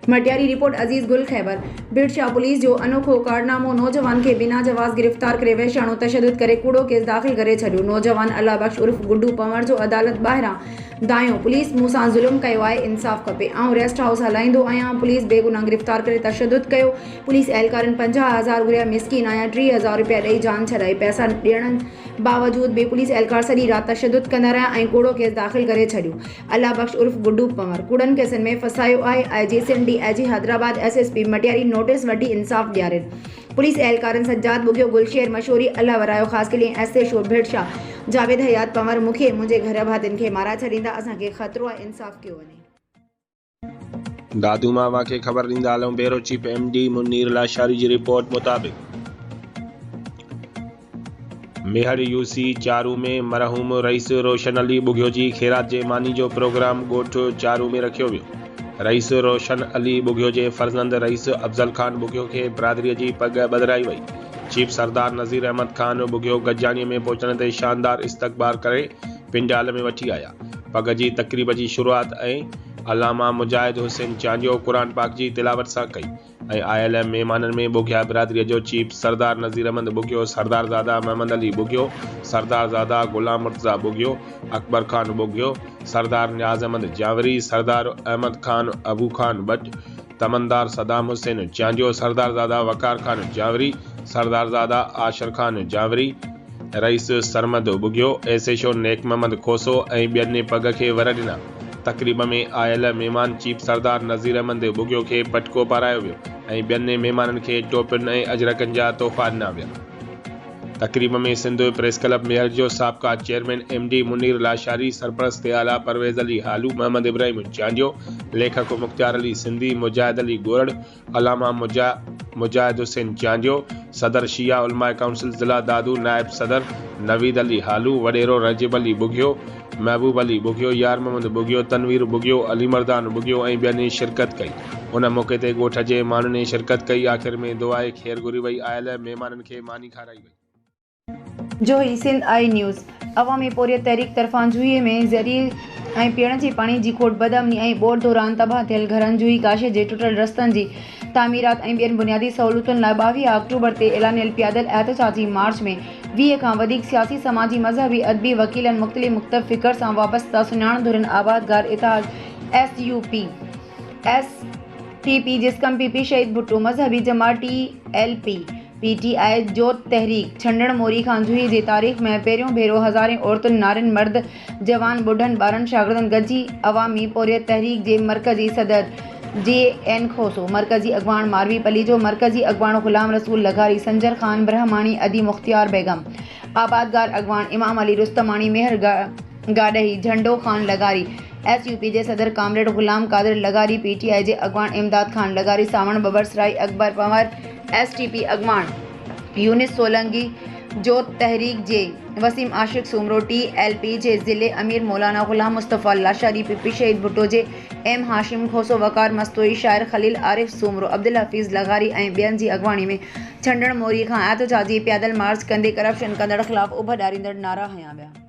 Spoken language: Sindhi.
مٽياري، رپورٽ، عزيز گل خيبر، ڀٽشاهه پوليس جو انوکو ڪارنامو، نوجوان کي بنا جواز گرفتار ڪري وحشياڻو تشدد ڪري ڪوڙو ڪيس داخل ڪري ڇڏيو، نوجوان الله بخش عرف گڊو پنور جو عدالت ٻاهران دانهيو، پوليس مون سان ظلم ڪيو آهي، انصاف کپي، آئون ريسٽ هائوس هلائيندو آهيان، پوليس بيگناهه گرفتار ڪري تشدد ڪيو، پوليس اهلڪارن 50 هزار گهريا، مسڪين آهيان، 30 هزار رپيا ڏئي جان ڇڏائي، پئسا ڏيڻ باوجود به پوليس اهلڪار سڄي رات تشدد ڪندا رهيا ۽ ڪوڙو ڪيس داخل ڪري ڇڏيو. الله بخش عرف گڊو پنور ڪوڙن ڪيسن ۾ ڦاسايو آهي، I G Sindh, D I G Hyderabad, S S P Matiari notice وٺي انصاف ڏيارين. پوليس اهلڪارن سجاد ٻگهيو، گلشير مشوري، الله ورايو Khaskheli ۽ S H O Bhitshah Javed Hayat Panhwar مون کي منهنجي گهر ڀاتين کي مارائي ڇڏيندا، اسان کي خطرو آهي، انصاف ڪيو وڃي. دادو مان اوهان کي خبر ڏيندا هلون bureau chief M D Munir Lashari جي رپورٽ مطابق ميهڙ يو سي چارو ۾ مرحوم رئيس روشن علي ٻگهيو جي خيرات جي ماني جو پروگرام ڳوٺ چارو ۾ رکيو ويو. رئيس روشن علي ٻگهيو جي فرزند رئيس افضل خان ٻگهيو کي برادري جي پڳ ٻڌرائي وئي. چيف سردار نذير احمد خان ٻگهيو گڏجاڻي ۾ پهچڻ تي شاندار استقبال ڪري پنڊال ۾ وٺي آيا. پڳ جي تقريب جي شروعات ۽ علامه مجاهد حسين چانڊيو قرآن پاڪ جي تلاوت سان ڪئي. ۽ آيل مهمانن ۾ ٻگهيا برادريء جو چيف سردار نذير احمد ٻگهيو، سردار زاده محمد علي ٻگهيو، سردار زاده غلام مرتضيٰ ٻگهيو، اڪبر خان ٻگهيو، سردار نياز احمد جانوري، سردار احمد خان ابو خان ٻٽ، تمندار صدام حسين چانڊيو، سردار زاده وقار خان جانوري، سردار زاده عاشر خان جانوري، رئيس Sarmad Bughio, S H O Nek Muhammad Khoso ۽ ٻين پڳ کي ور ڏنا. تقريب ۾ آيل مهمان چيف سردار نذير احمد ٻگهيو کي پٽڪو پارايو ويو ۽ ٻين مهمانن کي ٽوپين ۽ اجرڪن جا تحفا ڏنا ويا. تقريب ۾ سنڌ پريس ڪلب ميهڙ جو سابقه chairman M D Munir Lashari, سرپرست اعليٰ پرويز علي هالو، محمد ابراهيم چانڊيو، ليکڪ مختيار علي سنڌي، مجاهد علي ڳورڙ، علامه مجاهد حسين چانڊيو، صدر شيعه علماء ڪائونسل ضلع دادو، نائب صدر نويد علي هالو، وڏيرو رجب علي ٻگهيو، محبوب علي ٻگهيو، يار محمد ٻگهيو، تنوير ٻگهيو، علي مردان ٻگهيو ۽ ٻين شرڪت ڪئي. ان موقعي تي ڳوٺ جي ماڻهن شرڪت ڪئي. آخر ۾ دعائي خير گهري وئي. آيل مهمانن کي ماني کارائي وئي. جوهي، سنڌ آئي نيوز، عوامي پورهيت تحريڪ طرفان جوهي ۾ زرعي ۽ پيئڻ جي پاڻي جي کوٽ، بدامني ۽ ٻوڏ دوران تباهه ٿيل گهرن، جوهي ڪاشي جي ٽٽل رستن جي تعميرات ۽ ٻين بنيادي سهولتن لاء 22 آڪٽوبر تي اعلانيل پيادل احتجاجي مارچ ۾ 20 کان وڌيڪ سياسي، سماجي، مذهبي، ادبي، وڪيلن، مختلف مڪتب فڪر سان وابسته سڃاڻ ڌرين، آبادگار اتحاد، S U P, S T P, جسقم، پي پي شهيد ڀٽو، مذهبي جماعت، T L P, P T I جوت تحريڪ ڇنڊڻ موري کان جوهي جي تاريخ ۾ پهريون ڀيرو هزارين عورتن، نارين، مرد، جوان، ٻڍن، ٻارن، شاگردن گڏجي عوامي پورهيت تحريڪ جي مرڪزي صدر جي اين کوسو، مرڪزي اڳواڻ ماروي پليجو، مرڪزي اڳواڻ غلام رسول لغاري، سنجر خان برهماڻي، ادي مختيار بيگم، آبادگار اڳواڻ امام علي رستماڻي، ميهر گاڏهي، جهنڊو خان لغاري، ايس يو پي جي صدر ڪامريڊ غلام قادر لغاري، پي ٽي آء جي اڳواڻ امداد خان لغاري، سانوڻ ٻٻر سرائي، Akbar Panhwar, S T P اڳواڻ يونس سولنگي، جوت تحريڪ جي Waseem Ashiq Soomro, T L P جي ضلعي امير مولانا غلام مصطفيٰ لاشاري، پي پي شهيد ڀٽو جي ايم هاشم کوسو، وقار مستوئي، شاعر خليل عارف سومرو، عبدالحفيظ لغاري ۽ ٻين جي اڳواڻي ۾ ڇنڊڻ موري کان احتجاجي پيادل مارچ ڪندي ڪرپشن ڪندڙ خلاف اڀ ڏاريندڙ نعرا هنيا ويا.